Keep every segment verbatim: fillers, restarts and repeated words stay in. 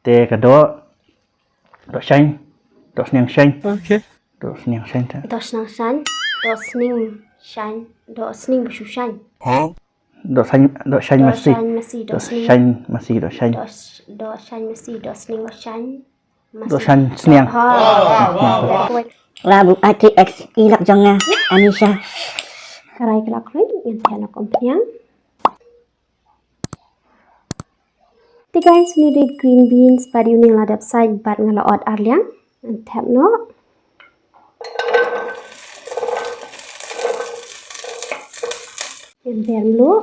Te ka doh, doh shaiñ, doh sniang shaiñ. Okay. Doh sniang shaiñ te. Doh sniang shaiñ, doh sniang shaiñ, doh sniang ba shu shaiñ. Doh shaiñ, doh shaiñ masi. Doh shaiñ masi, doh sniang. Doh shaiñ masi, doh shaiñ. Doh sh-, doh shaiñ masi, doh sniang ba shaiñ. Doh shaiñ sniang. Ha. La bu ati ex ilak jong nga, Anisha. Karai ka la khlaiñ, ngan thep noh ka umphniang. Te guys, une u dei green beans, bad une la dep sait, bad nga la ot ar liang. Ngan thep noh. Ngan ber mluh.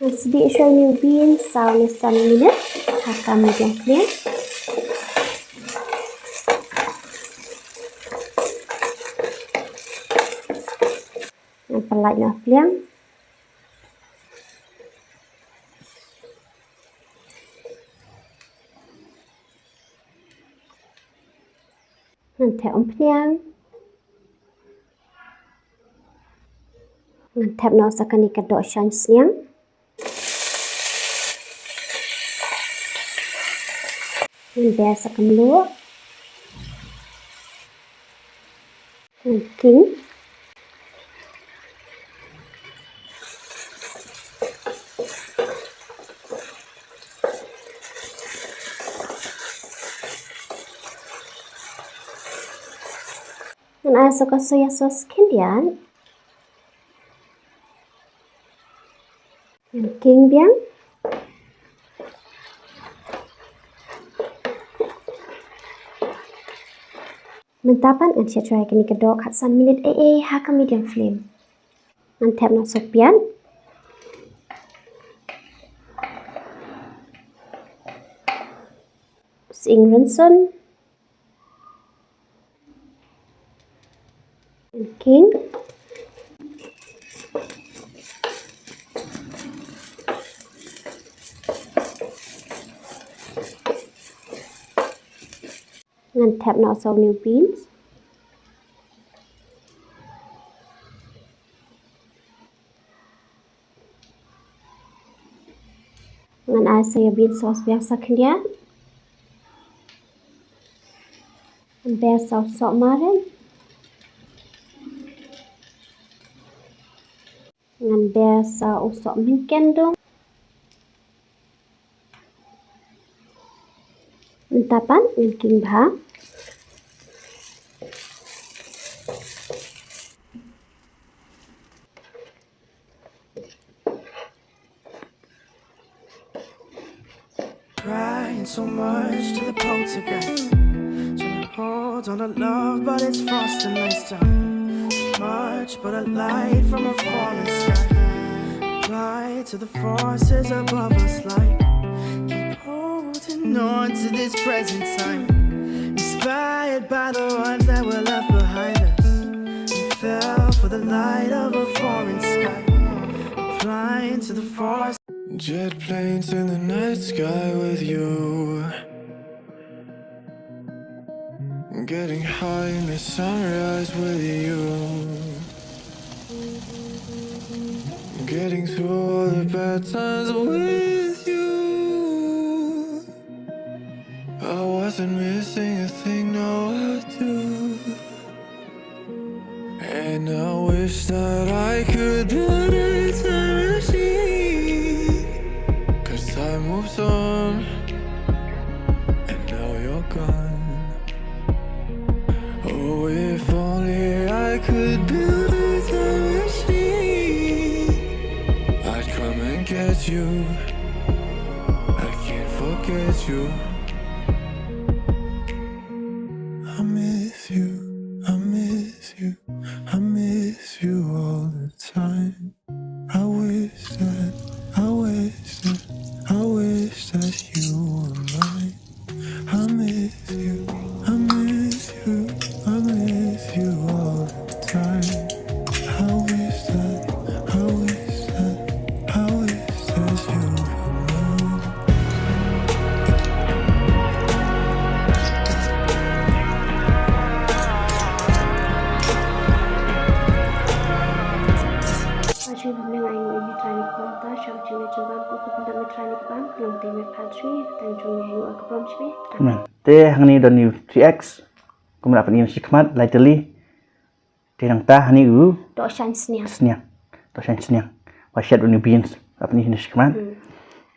Ngan sdieh shuwa une u beans saw ne san minit ha ka medium flame. Ngan pyllait noh pliang. Ngan thep umphniang. Ngan thep noh sa kane ka doh shaiñ sniang. Ngan ber sa ka mluh. Ngan king. Ngan ai sa ka soya sauce khyndiat. Ngan king biang. Mynta pat ngan shet shuwa ïa kane ka doh khatsan minit ei ei ha ka medium flame. Ngan thep noh sa u piat. Sying rynsun. Ngan king. Ngan thep noh sa une u beans. Ngan ai sa ïa beans sauce biang sa khyndiat. Ngan ber sa u soh marit. Ngan ber sa u soh mynken dung. Mynta pat ngan king bha. Crying so much to the poltergeist. Trying to hold on to love, but it's frosty nights time. March, but a light from a falling sky. Apply to the forces above us, like, keep holding on to this present time. Inspired by the ones that were left behind us. We fell for the light of a foreign sky. Applying to the force. Jet planes in the night sky with you. Getting high in the sunrise with you. Getting through all the bad times with you. I wasn't missing a thing, now I do. And I wish that I could build a time machine. 'Cause time moves on, and now you're gone. Oh, if only I could build a time machine. I'd come and get you. I can't forget you. I miss you, I miss you, I miss you all the time. I wish that, I wish that, I wish that you were mine. I miss you, I miss you, I miss you all the time. I wish that, I wish that, I wish that you were mine. Bam, long te me pantry, tang jong me ngu ka bam shwe. Te hangne don ïa u three X. Kumba la pyni shikmat, lai tylli. Te nangta hangne u. Dohshain sniang. Sniang. Dohshain sniang. Ba shet u ni beans. La pyni shikmat. Hmm.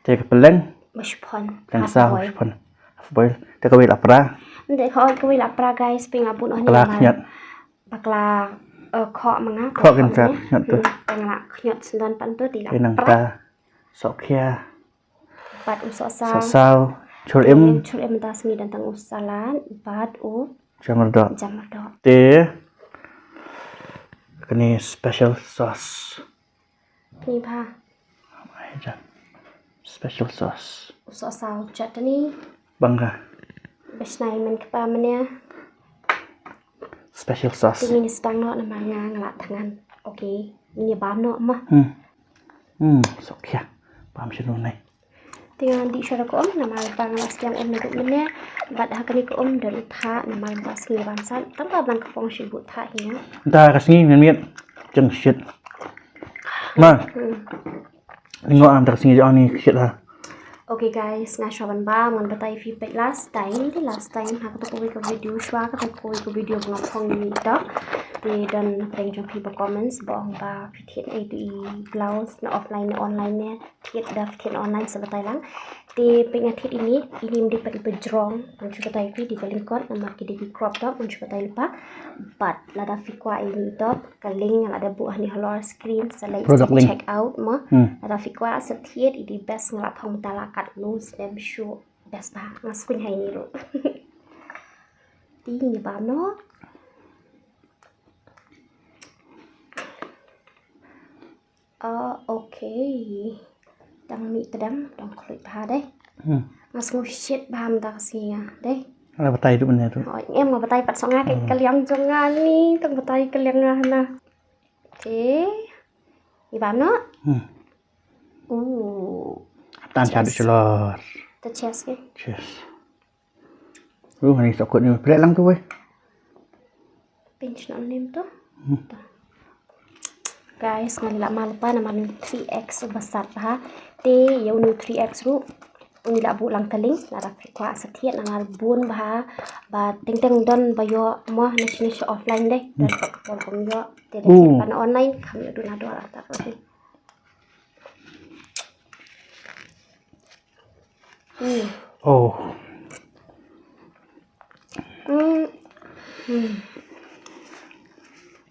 Te ka pylleng. Ba chiffon. Pylleng saw, chiffon. Half boil. Te kawei la pra. Nde kawei, kawei la pra, guys, pynga bun oh ni. Pra khñiot. Bakla, eh, khoh ma nga, khoh kan khoh ka ma nga. Khñiot tu. Hmm, tang la khñiot sendon pan tu, te la pra. Te nangta sohkhia. Bad u sohsaw. Sohsaw, chur im. Chur im mynta sngi don tang u salad, bad u jamrdoh. Jamrdoh. Te kane special sauce. Ni bha. Special sauce. U sohsaw chutney. Bang ka. Ba shnai men kpa menia. Special sauce. Te ngin sdang noh namar nga nga la thngan. Okay. Ngin bam noh ma. Hmm. Hmm, sohkhia. Bam shano nai. Te ngan dih shuwa ka um namar ba nga la sdang um naduh mynne. Bad ha kane ka um don u thah namar ba sngi ban sat. Tang ba blang ka pong shi buh thah hi nga. Nda ka sngi mynmiet. Jeng shit. Ma. Hmm. Ngo am tak sngi jong ni shit ha. Okay guys, nga shuwa ban bam, ngan batai phi peit last time, the last time ha kata kawei ka video shuwa, kata kawei ka video nga phong ni tok. Te don pyrshang jong phi ba comments ba ong ba phi thied ei tu i blouse na offline na online ne, thied da phi thied online sa batai lang. Te peit nga thied ini, ini mdei pat i ba jrong, ngan shu batai phi di ba lyngkot, namar ki dei ki crop top, ngan shu batai lypa. But lada phi kwah ini top, ka link nga la da buh hani halor screen, sa leit check out mo. Hmm. Lada phi kwah sa thied, i dei best nga la phong mynta la kat loose dem shu best ba nga skwin hai ni ruh. Ti ni ba no. Ah, okay. Dang mih tdem, dang khluit bha dei. Hmm. Nga sngew shit bha mynta ka sngi nga dei. Nga batai tu benda tu. Oh, em nga batai pat song nga ka liang jong nga ni, tang batai ka liang nga na. Te. Ibam no? Hmm. Uh. Tan chadu chalor. Te cheers ke? Cheers. Uh, hani sokot ni. Pelek lang tu weh. Pinch na nim tu. Hmm. Guys, ngan la mal pa na manu three X basat ha. Te ya unu three X ru. Uni la buh lang ka link, lada phi kwah sa thied, nang la bun bha, ba teng teng don ba ïoh mo, na shini sha offline dei, don ba ka por kum ïoh, te da thied pan online, kam ïoh duna dua la tak. Hmm. Oh. Hmm. Hmm.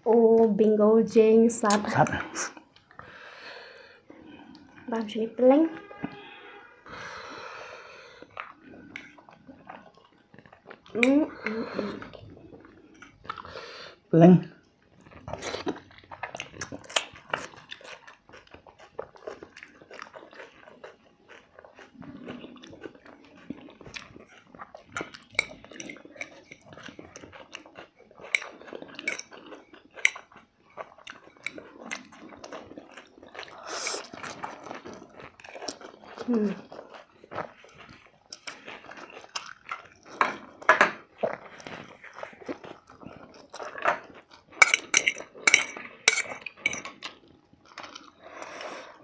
Oh, bingo jing sat. Sat. Bam shini peleng. Mm, mm, mm. Peleng. Hmm.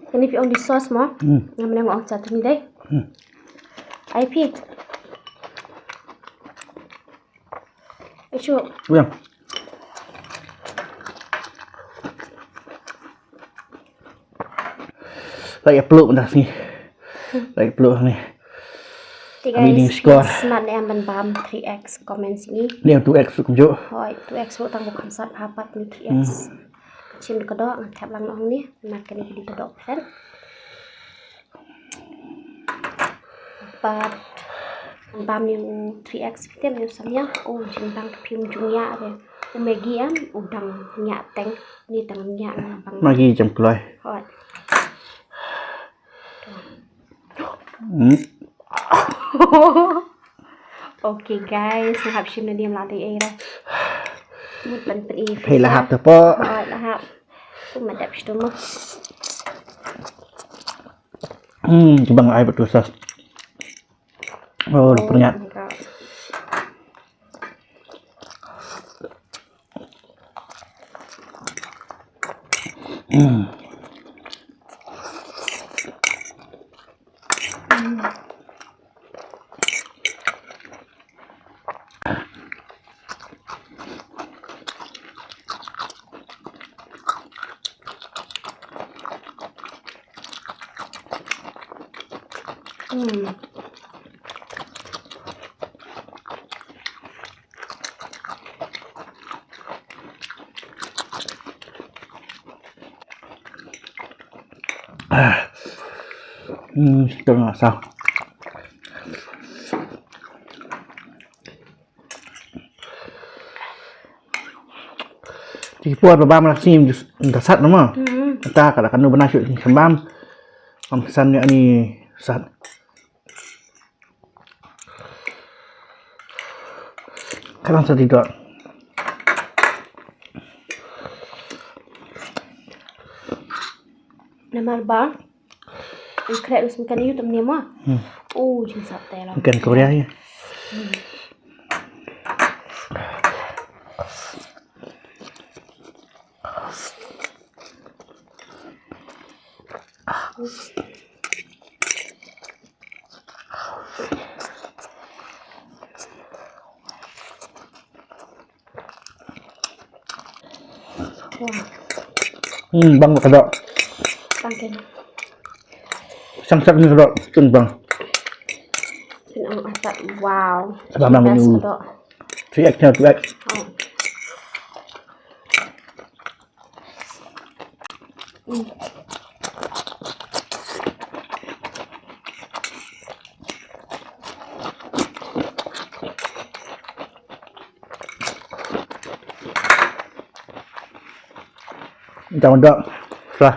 Kani phi ong di sauce mo? Hmm. Ngam nang ong chutney dei. Hmm. Ai phi. Ai chu. Uiang. Lai ïa pluh dah ni. Lai ïa pluh ni. Te guys, score. Smat ne em ban bam three X comment sini. Ni two X kumjuh. Hoi, two X ru tang bukan sat hapat ni three X. Hmm. Chin ka dok, ngan thep lang nong ni, na kani ka dok phet. Pat bam ni u three X phi te me sam ya. Oh, jing dang ka phim jung ya re. U Maggi am, u dang nya teng. Ni dang nya na bang. Maggi jam kloi. Hot. Hmm. Okay guys, nga hap shim na dim la te era. Mut ban pen i. Phi la hap te po. Oh, la hap. Kuma dap shtu mo. Hmm, kibang ai betul sas. Oh, oh, pernyak. Hmm. Hmm. Hmm, tengah sa. Ki por ba bam la sngim da sat nama. Hmm. Ta ka la kanu bana shu kan bam. Bam san ni sat. Kadang sa didot. Namar ba. Ang kret us mkan yu tam ni mo. Hmm. Oh, jing sat te la. Mkan Korea ya. Hmm. Hmm, bang ka dok. Bang ken. Sang sak ni ka dok, ken bang. Ken ang asap, wow. Bang, bang, best ni ka dok. Three X na, two X. Oh. Dah, dah. Dah.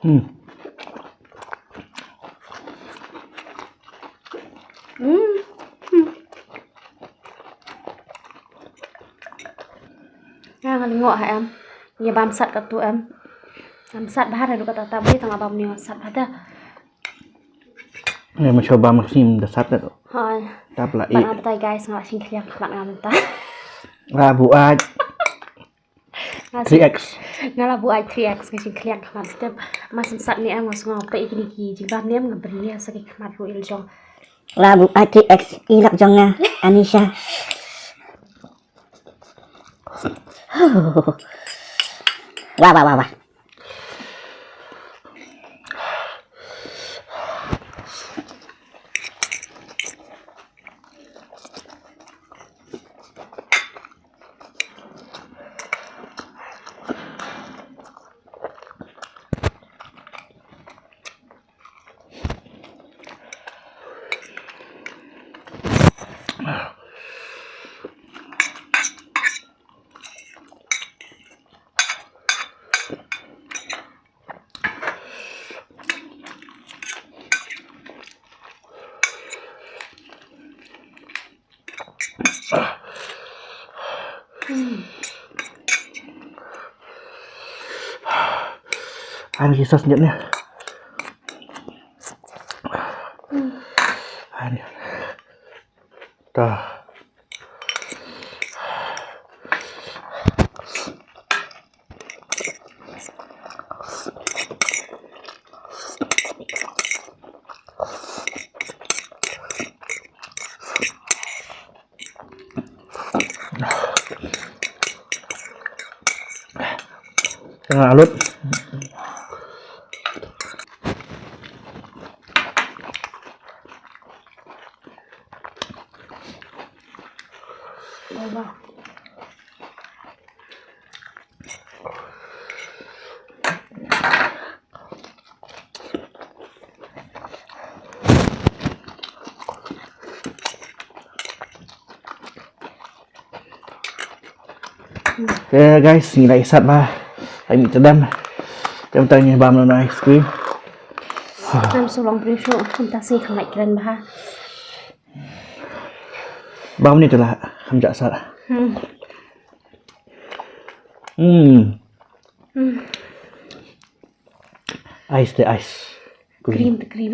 Hmm. Hmm. Hmm. Nga nga lyngngoh ha em. Ïa bam sat katto em. Bam sat bha da, duk kata ta bri tang bam ni sat bha da. Nga ma shu bam sngim da sat da. Hoi. Ta pla i. Bad nga batai guys, nga la shim khliang khmat nga mynta. Nga buaid. Nga three X. Nga la buaid three X, nga shim khliang khmat. Te ma sat ni em, nga sngew peit ïa kine ki jingbam ni em, nga bri ïa sa ki khmat ruh ïa la jong. La buaid three X, i lak jong nga, Anisha. Wah, wah, wah, wah. Ani ki sos nyet ni. Ani. Ta. Tengah alut. Okay guys, ngi la ïa sat bha. Ai mih tdem. Te mynta ngi bam noh ice cream. Ngam shu long briew shuh, mynta sngi kham lait kren bha. Bam ni tu lah, kham jah sat. Hmm. Hmm. Hmm. Ice te ice. Cream. Cream te cream.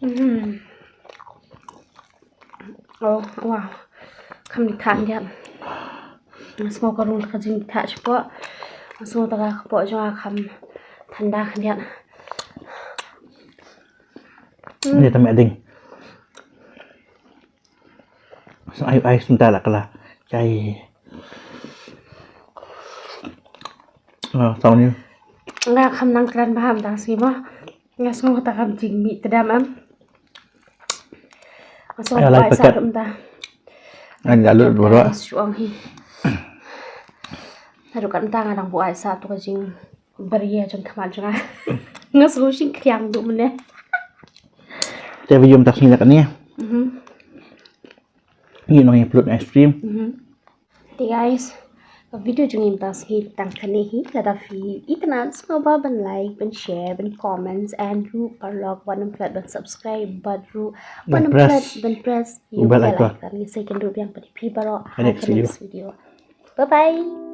Hmm. Oh, wow. Kham dih than diat. Nga sngew ka rung ka jing dih than shapoh. Nga sngew ta ka kpoh jong nga kham thanda khyndiat. Ni ta me ding. Sa ai ai sum ta la kala. Chai. Ah, tau ni. Nga kham nang kren ba ham ta si mo. Nga sngew ta kam jing mi tedam am. Nga sngew Ya, lai bai sa pakat. Tum ta. Ngan jalut baroh. Suang hi. Haduh kat mynta nga dang buai sa tu ka jing beria jong khmat jong nga. Nga sngew shing kriang duh mynne. Te video mynta sngi la kane. Mhm. Ngi nong upload ice cream. Mhm. Te guys, ka video jong ngi mynta sngi tang kane hi, lada phi itynnad sngewbha ban like, ban share, ban comments, and ruh paralok wat nym klet ban subscribe bad ruh wat nym klet ban press ïa u bell icon. Ngi sa ïakynduh biang pat ïa phi baroh ha ka next video. Bye bye.